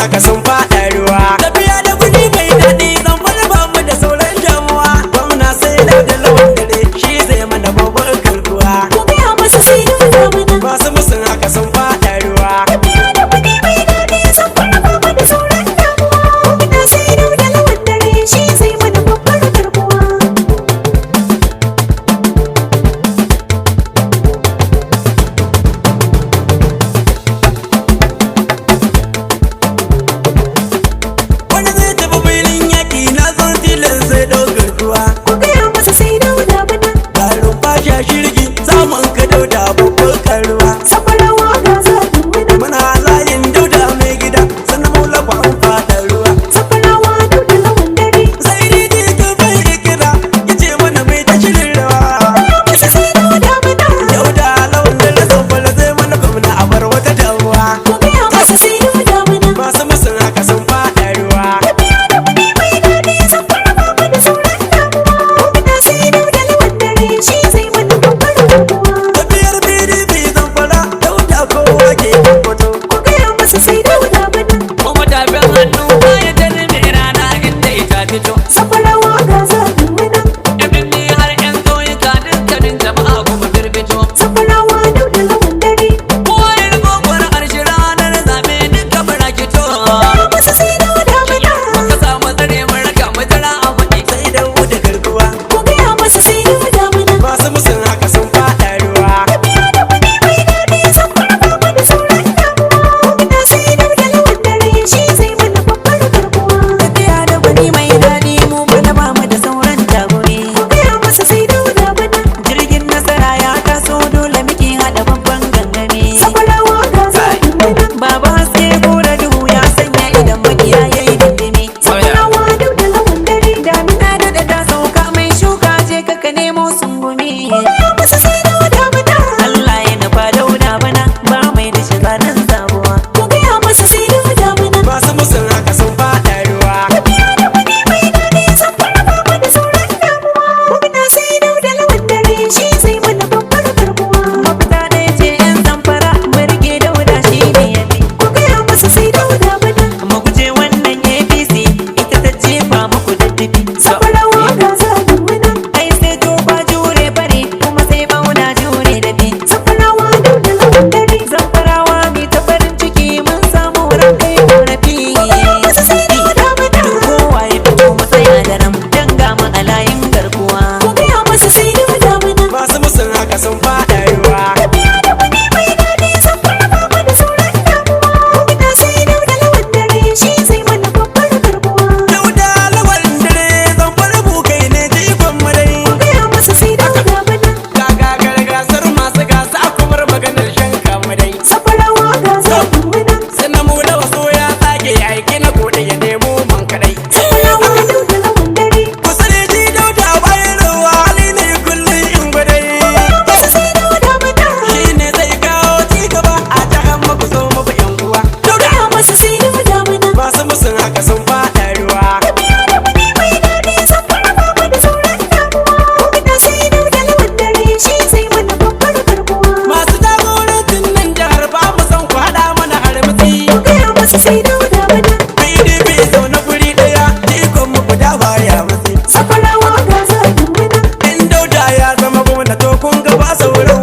Haka sun faɗa ruwa. Tafiya da guni mai daɗi, zan ba mu da sauran damuwa. Gwamna sai da lawan dare, shi zai mana babban karkuwa. Ku gaya masa sai Dauda bana. Masu musun haka sun faɗa ruwa. Tafiya da kuɗi mai daɗi, zan fara ba da sauran damuwa. Gwamna sai Dauda lawan dare, shi zai mana babbar karbuwa. Wani zai tafi filin yaƙi, na san tilas zai ɗaukar kuwa. Ku gaya masa sai Dauda bana. Garin fasha shirgi samun ka Dauda babban karuwa. Safarawa ga zaɓin mana. Muna layin Dauda mai gida, sannan maula ku an faɗa ruwa. Safarawa Dauda lawan dare. Sai dai jirgin bai kira ya ce mana mai ta shirin rawa. Gaya masa sai Dauda bana. Dauda lawan dare zamfara zai mana gwamna, a bar wata damuwa. Ku gaya masa sai Dauda bana. Masu musun haka sun faɗa ruwa. Tafiya da kuɗi mai daɗi, zan fara ba da sauran damuwa. Gwamna sai Dauda lawan dare, shi zai mana babbar karbuwa. Tafiyar PDP Zamfara, Dauda kowa ke kwato. Ku gaya masa sai Dauda bana. Kuma tafin hannu baya ta rufe rana inda ita fito. Safarawa ga zaɓin mana. Yan birni har yan ƙauyuka, dukkanin jama'a kuma firfito. Safarawa Dauda lawan dare. Kowa ya riko ƙuri'ar shi ranar zaɓe, duka barakito. Gaya masa sai Dauda bana. Muka samu tsare mu raka mu jira a faɗi. Sai Dauda garkuwa. Ku gaya masa sai Dauda bana. Masu musun haka sun faɗa ruwa. Tafiya da kuɗi mai daɗi, zan fara ba da sauran damuwa. Gwamna sai Dauda lawan dare, shi zai mana babbar karbuwa. Tafiya da gwani mai daɗi, mu bana ba mu da sauran tagumi. Ku gaya masa sai Dauda bana. Jirgin nasara ya taso, dole muke haɗa babban gangami. Safarawa ga zaɓin mana. Baba haske kora duhu, ya sanya idan makiya ya yi dindimi. Safarawa Dauda lawan dare. Damina daɗa ta sauka, mai shuka je ka ka nemo sungumi. Ku gaya masa sai Dauda bana. Allah ya nufa Dauda bana, ba mai da shiga nan sabuwa. Ku gaya masa sai Dauda bana. Masu musun haka sun faɗa ruwa. Tafiya da kuɗi mai daɗi, zan fara ba da sauran damuwa. Gwamna sai Dauda lawan dare, shi zai mana babbar karbuwa. Mafita ɗaya ce, 'yan Zamfara, mu rike Dauda shi ne ya fi. Ku gaya masa sai Dauda bana. Mu guje wannan APC, ita ta jefa muku daddafi. Safarawa ga zaɓin mana. Ai sai tofa jure fari, kuma sai bauna jure dafi. Safarawa Dauda lawan dare. Zamfarawa mi ta farin ciki, mun samu wurin kai korafi. Ku gaya masa sai Dauda bana. Kowa ya fito mu tsaya da ram dan ga mu a layin garkuwa. Ku gaya masa sai Dauda bana. Masu musun haka sun faɗa ruwa. Tafiya da kuɗi mai daɗi, zan fara ba da sauran damuwa. Gwamna sai Dauda lawan dare, shi zai mana babbar karbuwa. Dauda lawan dare Zamfara bukai ne jikon mu dai. Ku gaya masa sai Dauda bana. Gagagar gasar masu gasa, kumar maganar shan kamu dai. Safarawa ga zaɓin mana. Sannan mu da wasu ya tsage aiki na kodi ya nemo man kadai. Safarawa Dauda lawan dare. Kusa da shi Dauda bayan ruwa, hali ne kullum in gwadai. Masa sai Dauda bana. Shi ne zai kawo ci gaba a jihar mu, ku zo mu bi yan uwa. Dauda Gaya masa sai Dauda bana. masu musun haka sun faɗa ruwa. Tafiya da kuɗi mai daɗi, zan fara ba da sauran damuwa. Gwamna sai Dauda lawan dare, shi zai mana babbar karbuwa. Masu jagorancin nan jihar, ba mu san ku haɗa mana harmutsi. Ku gaya masa sai Dauda bana. PDP zaune guri ɗaya, ikon mu guda baya matsi. Safarawa ga zaɓin mana. In Dauda ya zama gwamna, to kun ga ba sauran